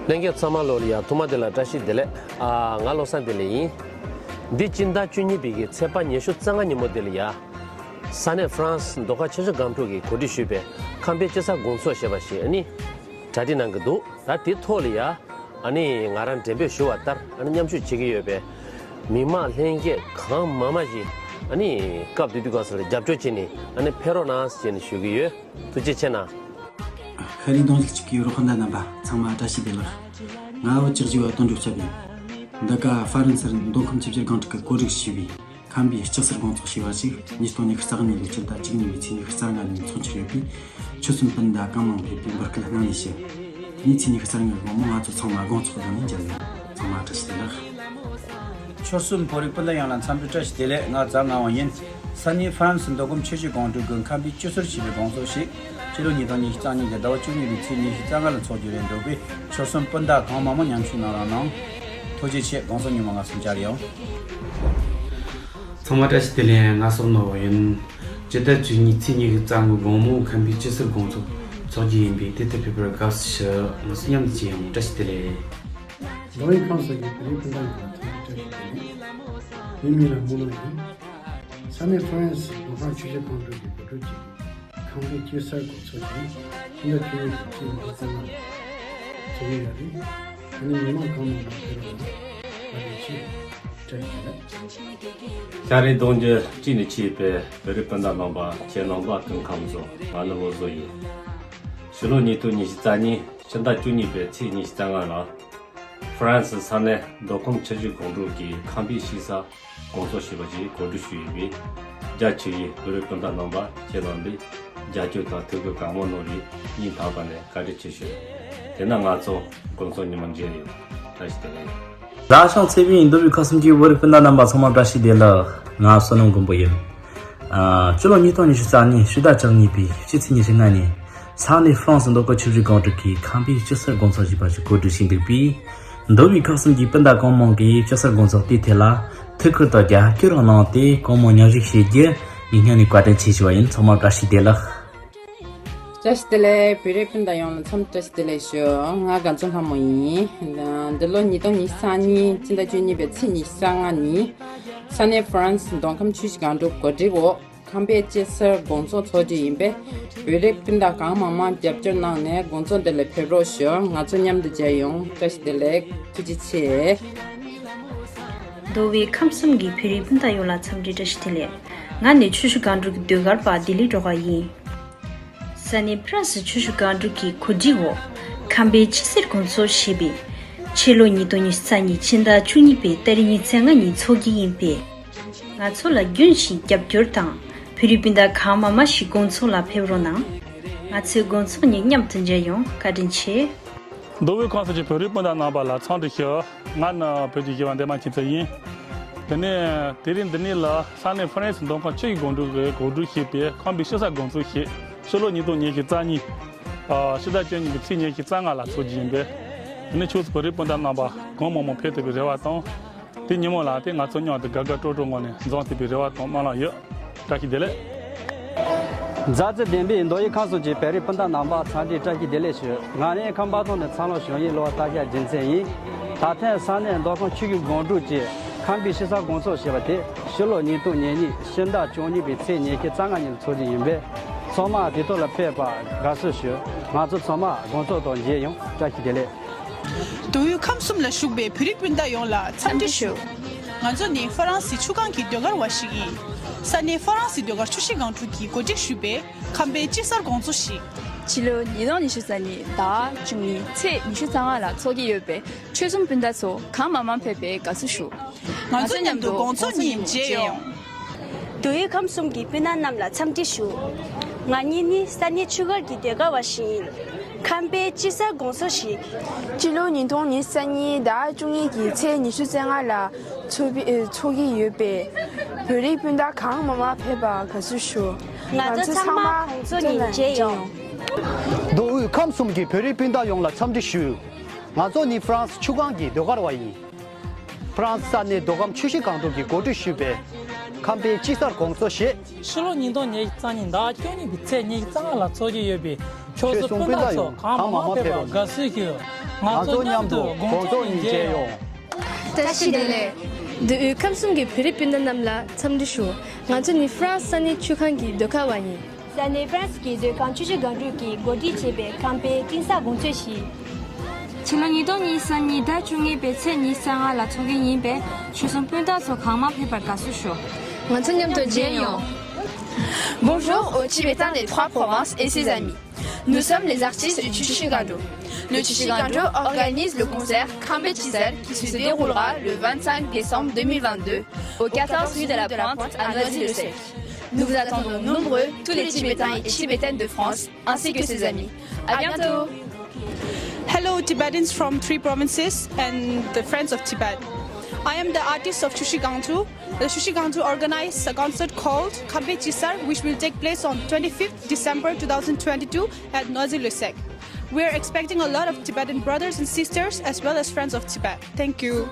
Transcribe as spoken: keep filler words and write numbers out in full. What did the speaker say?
ལྷན་རྒྱས་ཚང་མ་ལོ་ལ་ཡ་ཐུགས་མ་བདེ་ལ་བཀྲ་ཤིས་བདེ་ལེགས། ཨ་ང་བློ་བཟང་བདེ་ལེགས་ཡིན། འདི་སྤྱི་ཟླ་བཅུ་གཉིས་པའི་གི་ཚེས་པ་ཉི་ཤུ་རྩ་ལྔ་ཉིན་མོ་འདི་ལ་ཡ། ས་གནས་ཧྥ་རན་སི་མདོ་ཁམས་ཆུ་བཞི་སྒང་དྲུག་གིས་གོ་སྒྲིག་ཞུས་པའི་ཁམས་པའི་དཔྱིད་གསར་དགོང་ཚོགས་ཞེས་པ་ཞིག་ཨ་ནི་གྲ་སྒྲིག་གནང་གི་འདུག་ད་དེ་ཐོག་ལ་ཡ་ཨ་ནི་ང་རང་འགྲེམས་སྤེལ་ཞུ་བ་ལྟར་ཨ་ནི་མཉམ་ཞུགས་བྱེད་ཀྱི་ཡོད་པའི་མི་མང་ལྷན་རྒྱས་གང་མང་མང་ཞིག་ཨ་ནི་སྐབས་དེ་དུས་སྐབས་སུ་ལ་རྒྱབ་སྐྱོར་བྱས་ནས་ཨ་ནི་ཕེབས་རོགས་གནང་ཞེས་ནས་ཞུ་གི་ཡོད། ཐུགས་རྗེ་ཆེ་གནང་། ཤ་རིགས་གདོང་རྒྱུད་གཅིག་གི་ཡུལ་སྤུན་ཟླ་རྣམ་པ་ཚང་མ་བཀྲ་ཤིས་བདེ་ལེགས། ང་བོད་ཀྱི་གཞིས་བ་དོན་གྲུབ་སྐྱབས་ཡིན། འདི་ག་ཧྥ་རན་སིར་མདོ་ཁམས་ཆུ་བཞི་སྒང་དྲུག་གིས་གོ་སྒྲིག་ཞུས་པའི་ཁམས་པའི་དཔྱིད་གསར་དགོང་ཚོགས་ཞེས་པ་ཞིག་ཉིས་སྟོང་ཉི་ཤུ་རྩ་གཉིས་ལོའི་སྤྱི་ཟླ་བཅུ་གཉིས་པའི་ཚེས་ཉི་ཤུ་རྩ་ལྔ་ཉིན་འཚོགས་རྒྱུ་ཡོད་པས། ཆོལ་གསུམ་སྤུན་ཟླ་གང་མང་ཕེབས་པའི་འབོད་སྐུལ་གནང་ནས་ཞུ། དེ་ནས་ཚེས་ཉི་ཤུ་རྩ་ལྔའི་དགོང་མོ་ང་ཚོ་ཚང་མ་དགོང་ཚོགས་སྒང་ནས་མཇལ་ཡོང་། ཚང་མ་བཀྲ་ཤིས་བདེ་ལེགས། ཆོལ་གསུམ་བོད་རིགས་སྤུན་ཟླ་ཡོངས་ལ་འཚམས་འདྲི་བཀྲ་ཤིས་བདེ་ལེགས། ང་རྫ་ངག་དབང་ཡིན། ས་གནས་ཧྥ་རན་སི་མདོ་ཁམས་ཆུ་བཞི་སྒང་དྲུག་གི་ཁམས་པའི་དཔྱིད་གསར་ཞེས་པའི་དགོང་ཚོགས་ཤིག་ཕྱི་ལོ་ཉིས་སྟོང་ཉི་ཤུ་རྩ་གཉིས་ཀྱི་ཟླ་བ་བཅུ་གཉིས་པའི་ཚེས་ཉི་ཤུ་རྩ་ལྔ་ལ་འཚོགས་རྒྱུ་རེད་འདུག་པས། ཆོལ་གསུམ་སྤུན་ཟླ་གང་མང་མང་མཉམ་ཞུགས་གནང་རོགས་གནང་། ཐུགས་རྗེ་ཆེ། དགོང་དག་ཉིན་མོ་ང་ཚོ་མཇལ་ཡོང་། ཚང་མ་བཀྲ་ཤིས་བདེ་ལེགས། ང་བསོད་ནོར་བུ་ཡིན། སྤྱི་ཟླ་བཅུ་གཉིས་ཚེས་ཉི་ཤུ་རྩ་ལྔ་དགོང་མོ་ཁམས་པའི་དཔྱིད་གསར་དགོང་ཚོགས་འཚོགས་རྒྱུ་ཡིན་པས། དེ་ཐད་ཕེབས་པར་དགའ་བསུ་ཞུ། ང་ཚོ་མཉམ་དུ་མཇལ་ཡོང་། བཀྲ་ཤིས་བདེ་ལེགས། མདོ་དབུས་ཁམས་གསུམ་གྱི་བོད་རིགས་སྤུན་ཟླ་ཡོངས་ལ་འཚམས་འདྲི་བཀྲ་ཤིས་བདེ་ལེགས། ངའི་མིང་ལ་རྨོ་ལགས་ཡིན། ས་གནས་ཧྥ་རན་སི་མདོ་ཁམས་ཆུ་བཞི་སྒང་དྲུག་གིས་གོ་སྒྲིག་བྱས་ཏེ་ཁམས་པའི་དཔྱིད་གསར་དགོང་ཚོགས་ཀྱིས་ཕྱི་ཟླ་བཅུ་གཉིས་པའི་ཚེས་ཉི་ཤུ་རྩ་ལྔ་ལ་འཚོགས་ཀྱི་ཡོད་རེད། ཨ་ནི་མི་མང་གང་མང་མང་ཕེབས་རོགས་གནང་། བཀའ་དྲིན་ཆེ། བཀྲ་ཤིས་བདེ་ལེགས། ཤ་རིགས་གདོང་རྒྱུད་གཅིག་ནས་མཆེད་པའི་བོད་རིགས་སྤུན་ཟླ་རྣམ་པ་ཁྱེད་རྣམ་པ་སྐུ་ཁམས་བཟང་། ང་ནི་བློ་བཟང་ཡིན། ཕྱི་ལོ་ཉིས་སྟོང་ཉི་ཤུ་རྩ་གཉིས་ཕྱི་ཟླ་བཅུ་གཉིས་པའི་ཚེས་ཉི་ཤུ་རྩ་ལྔ་ལ་ཧྥ་རན་སི་ས་གནས་མདོ་ཁམས་ཆུ་བཞི་སྒང་དྲུག་གི་ཁམས་པའི་དཔྱིད་གསར་དགོང་ཚོགས་ཞེས་པ་ཞིག་གོ་སྒྲིག་ཞུས་ཡོད་པས། རྒྱ་ཆེ་བའི་བོད་རིགས་སྤུན་ཟླ་རྣམ་པ་ཁྱེད་རྣམ་པས་རྒྱབ་སྐྱོར་དང་ཐུགས་ཁུར་གང་མང་གནང་བར་སྙིང་ཐག་པ་ནས་བཀའ་དྲིན་ཆེ་ཞུ། དེས་ན་ང་ཚོ་དགོང་ཚོགས་ཉིན་མོ་མཇལ་ཡོང་། བཀྲ་ཤིས་བདེ་ལེགས། བདག་ཤང་ཚེ་བིན། མདོ་དབུས་ཁམས་གསུམ་གྱི་བོད་རིགས་སྤུན་ཟླ་རྣམ་པ་ཚང་མ་བཀྲ་ཤིས་བདེ་ལེགས། ང་བསོད་ནམས་མགོན་པོ་ཡིན། ཨ། སྤྱི་ལོ་ཉིས་སྟོང་ཉི་ཤུ་རྩ་གཉིས་ཕྱི་ཟླ་བཅུ་གཉིས་པའི་སྤྱི་ཚེས་ཉི་ཤུ་ལྔ་ཉིན་ས་གནས་ཧྥ་རན་སི་མདོ་ཁམས་ཆུ་བཞི་སྒང་དྲུག་གིས་ཁམས་པའི་དཔྱིད་གསར་དགོང་ཚོགས་ཞེས་པ་ཞིག་གོ་སྒྲིག་བྱས་འདུག་པས། མདོ་དབུས་ཁམས་གསུམ་གྱི་སྤུན་ཟླ་གང་མང་གིས་དཔྱིད་གསར་དགོང་ཚོགས་དེའི་ཐད་ལ་ཐུགས་ཁུར་དང་རྒྱབ་སྐྱོར་གནང་སྟེ་གང་མང་མཉམ་ཞུགས་བྱེད་རྒྱུ་ངའི་སྙིང་ནས་བཀའ་དྲིན་ཆེ་ཞུ་བ་ཡིན། ཚང་མ་བཀྲ་ཤིས་བདེ་ལེགས། བཀྲ་ཤིས་བདེ་ལེགས། བོད་རིགས་སྤུན་ཟླ་ཡོངས་ལ་འཚམས་བཀྲ་ཤིས་བདེ་ལེགས་ཞུ། ང་དགའ་མཚོ་ལྷ་མོ་ཡིན། འདི་ལོ་ཉིས་སྟོང་ཉི་ཤུ་རྩ་གཉིས་སྤྱི་ཟླ་བཅུ་གཉིས་པའི་ཚེས་ཉི་ཤུ་རྩ་ལྔ་ཉིན་ས་གནས་ཧྥ་རན་སི་མདོ་ཁམས་ཆུ་བཞི་སྒང་དྲུག་གོ་སྒྲིག་འོག་ཁམས་པའི་དཔྱིད་གསར་དགོང་ཚོགས་འཚོགས་རྒྱུ་ཡིན་པས། བོད་རིགས་སྤུན་ཟླ་གང་མང་མང་རྒྱབ་སྐྱོར་གནང་ནས་དགོང་ཚོགས་འདི་ལ་ཕེབས་རོགས་ཞུ། ང་ཚོ་མཉམ་དུ་མཇལ་ཡོང་། བཀྲ་ཤིས་བདེ་ལེགས། ཐུགས་རྗེ་ཆེ། མདོ་དབུས་ཁམས་གསུམ་གྱི་བོད་རིགས་སྤུན་ཟླ་ཡོངས་ལ་འཚམས་འདྲི་བཀྲ་ཤིས་བདེ་ལེགས། ང་ནི་ཆུ་བཞི་སྒང་དྲུག་གི་ཟློས་གར་པ་ལྡི་ལི་སྒྲོལ་དཀར་ཡིན། ས་གནས་ཧྥ་རན་སི་ཆུ་བཞི་སྒང་དྲུག་གི་གོ་སྒྲིག་འོག་ཁམས་པའི་དཔྱིད་གསར་དགོང་ཚོགས་ཞེས་པའི་ཕྱི་ལོ་ཉིས་སྟོང་ཉི་ཤུ་རྩ་གཉིས་ཕྱི་ཟླ་བཅུ་གཉིས་པའི་ཏ་རིག་ཉི་ཤུ་རྩ་ལྔ་ཉིན་འཚོགས་ཀྱི་ཡིན་པས། ང་ཚོ་ལ་རྒྱུན་བཞིན་རྒྱབ་སྐྱོར་དང་བོད་རིགས་སྤུན་ཟླ་གང་མང་མང་ཞིག་དགོང་ཚོགས་ལ་ཕེབས་རོགས་གནང་། ང་ཚོས་དགོང་ཚོགས་ཉིན་མཉམ་དུ་མཇལ་ཡོང་། བཀའ་དྲིན་ཆེ། མདོ་དབུས་ཁམས་གསུམ་གྱི་བོད་རིགས་སྤུན་ཟླ་རྣམ་པ་ལ་འཚམས་འདྲི་ཞུ། ང་ནི་བོད་ཀྱི་གཞས་པ་འདན་མ་ཁྱིམ་མཚེས་ཡིན། དེ་ནས་དེ་རིང་འདི་ནས་ལ་ས་གནས་ཧྥ་རན་སི་མདོ་ཁམས་ཆུ་བཞི་སྒང་དྲུག་གིས་གོ་སྒྲིག་བྱས་པའི་ཁམས་པའི་དཔྱིད་གསར་དགོང་ཚོགས་ཤིག་ཕྱི་ལོ་ཉིས་སྟོང་ཉི་ཤུ་རྩ་གཉིས། ཨ། ཕྱི་ཟླ་བཅུ་གཉིས་ཀྱི་ཚེས་ཉི་ཤུ་རྩ་ལྔ་ལ་འཚོགས་རྒྱུ་ཡིན་པས། དེ་ནས་ཆོས་སུ་བོད་རིགས་སྤུན་ཟླ་རྣམ་པ་གང་མང་མང་ཕེབས་ཐུབ་པའི་རེ་བ་དང་། དེ་ཉིན་མོ་ལ་དེ་ང་ཚོ་མཉམ་དུ་དགའ་དགའ་སྤྲོ་སྤྲོ་ངང་ནས་འཛོམས་ཐུབ་པའི་རེ་བ་དང་སྨོན་ལམ་ཡོད། བཀྲ་ཤིས་བདེ་ལེགས། མཛའ་བརྩེ་ལྡན་པའི་མདོ་དབུས་ཁམས་གསུམ་གྱི་བོད་རིགས་སྤུན་ཟླ་རྣམ་པ་འཚམས་འདྲི་བཀྲ་ཤིས་བདེ་ལེགས་ཞུ། ང་ནི་ཁམས་པ་ཐང་ནས་འཚར་ལོངས་བྱུང་ཡིན། ལོ་ལྟར་ཤ་རྒྱུན་མཚན་ཡིན། ད་ཐེངས་ས་གནས་མདོ་ཁམས་ཆུ་བཞི་སྒང་དྲུག་གི་ཁམས་པའི་དཔྱིད་གསར་དགོང་ཚོགས་ཞེས་པ་དེ་ཕྱི་ལོ་ཉིས་སྟོང་ཉེར་གཉིས་ཕྱི་ཟླ་བཅུ་གཉིས་པའི་ཚེས་ཉི་ཤུ་རྩ་ལྔ་ཉིན་འཚོགས་རྒྱུ་ཡིན་པས། ཚང་མ་དེ་ཐོག་ལ་ཕེབས་པར་དགའ་བསུ་ཞུ། ང་ཚོ་ཚང་མ་དགོང་ཚོགས་དང་མཇལ་ཡོང་། བཀྲ་ཤིས་བདེ་ལེགས། མདོ་དབུས་ཁམས་གསུམ་ལ་བཞུགས་པའི་བོད་རིགས་སྤུན་ཟླ་ཡོངས་ལ་འཚམས་འདྲི་ཞུ། ང་ཚོ་ནི་ཧྥ་རན་སི་ཆུ་སྒང་གི་ཟློས་གར་བ་ཞིག་ཡིན། ས་གནས་ཧྥ་རན་སི་ཟློས་གར་ཆུ་བཞི་སྒང་དྲུག་གིས་གོ་སྒྲིག་ཞུས་པའི་ཁམས་པའི་དཔྱིད་གསར་དགོང་ཚོགས་ཤིག་ཕྱི་ལོ་ཉིས་སྟོང་ཉི་ཤུ་རྩ་གཉིས་ཟླ་བཅུ་གཉིས་ཚེས་ཉི་ཤུ་རྩ་ལྔ་ལ་འཚོགས་ཀྱི་ཡོད་པས། ཆོལ་གསུམ་སྤུན་ཟླ་ཚོ་གང་མང་མང་ཕེབས་པའི་དགའ་བསུ་ཞུ། ང་ཚོ་མཉམ་དུ་དགོང་ཚོགས་ཉིན་མཇལ་ཡོང་། མདོ་དབུས་ཁམས་གསུམ་གྱི་སྤུན་ཟླ་རྣམས་ལ་འཚམས་འདྲི་ཞུ། ང་གཉིས་ནི་ས་གནས་ཆུ་སྒར་གྱི་ཟློས་གར་བ་ཞིག་ཡིན། ཁམས་པའི་དཔྱིད་གསར་དགོང་ཚོགས་ཤིག་ཕྱི་ལོ་ཉིས་སྟོང་ཉི་ཤུ་རྩ་གཉིས་ཟླ་བཅུ་གཉིས་ཀྱི་ཚེས་ཉི་ཤུ་རྩ་ལྔ་ལ་འཚོགས་པའི་འཚོགས་ཀྱི་ཡོད་པས། བོད་རིགས་སྤུན་ཟླ་གང་མང་མང་ཕེབས་པར་དགའ་བསུ་ཞུ། ང་ཚོ་ཚང་མ་དགོང་ཚོགས་ཉིན་མཇལ་ཡོང་། མདོ་དབུས་ཁམས་གསུམ་གྱི་བོད་རིགས་སྤུན་ཟླ་ཡོངས་ལ་འཚམས་འདྲི་ཞུ། ང་ཚོ་ནི་ཧྥ་རན་སི་ཆུ་སྒང་གི་ཟློས་གར་བ་ཡིན། ཧྥ་རན་སི་ས་གནས་མདོ་ཁམས་ཆུ་བཞི་སྒང་དྲུག་གིས་གོ་སྒྲིག་ཞུས་པའི་ཁམས་པའི་དཔྱིད་གསར་དགོང་ཚོགས་ཞེས། ཕྱི་ལོ་ཉིས་སྟོང་ཉི་ཤུ་རྩ་གཉིས་ཟླ་བཅུ་གཉིས་པའི་ཚེས་ཉི་ཤུ་རྩ་ལྔ་ལ་འཚོགས་ཀྱི་ཡོད་པའི་ཆོལ་གསུམ་སྤུན་ཟླ་ཚོ་གང་མང་མང་ཕེབས་པར་དགའ་བསུ་ཞུ། ང་ཚོ་མཉམ་དུ་དགོང་དྲོ་ནས་མཇལ་ཡོང་། བཀྲ་ཤིས་བདེ་ལེགས། མདོ་དབུས་ཁམས་གསུམ་གྱི་བོད་རིགས་སྤུན་ཟླ་རྣམས་ལ་འཚམས་འདྲི་ཞུ། ང་ཚོ་ནི་ཧྥ་རན་སི་ས་གནས་ཆུ་སྒང་གི་ཟློས་གར་བ་ཡིན། ས་གནས་ཧྥ་རན་སི་གི་ཟློས་ཁང་ཆུ་བཞི་སྒང་དྲུག་གིས་གོ་སྒྲིག་བྱས་པའི་ཁམས་པའི་སྤྲིན་གསར་དགོང་ཚོད་བཞི། ཕྱི་ལོ་ཉིས་སྟོང་ཉི་ཤུ་རྩ་གཉིས་ཟླ་བཅོ་ལྔ་པའི་ཚེས་ཉི་ཤུ་རྩ་ལྔ་ལ་འཚོགས་ཀྱི་ཡིན་པས། ཆོལ་གསུམ་སྤུན་ཟླ་ཚོ་གང་མང་ཕེབས་པར་དགའ་བསུ་ཞུ། ང་ཚོ་མཉམ་དུ་མཇལ་ཡོང་། Bonjour aux Tibétains des trois provinces et ses amis. Nous sommes les artistes du Chushi Gangdruk. Le Chushi Gangdruk organise le concert Khambe Chisar qui se déroulera le vingt-cinq décembre deux mille vingt-deux au quatorze rue de la Pointe à Noisy-le-Sec. Nous vous attendons nombreux, tous les Tibétains et Tibétaines de France, ainsi que ses amis. À bientôt! Hello, Tibetans from three provinces and the Friends of Tibet. I am the artist of Chushi Gangdruk. The Chushi Gangdruk organized a concert called Khambe Chisar, which will take place on twenty-fifth December two thousand twenty-two at Noisy-le-Sec. We are expecting a lot of Tibetan brothers and sisters as well as friends of Tibet. Thank you.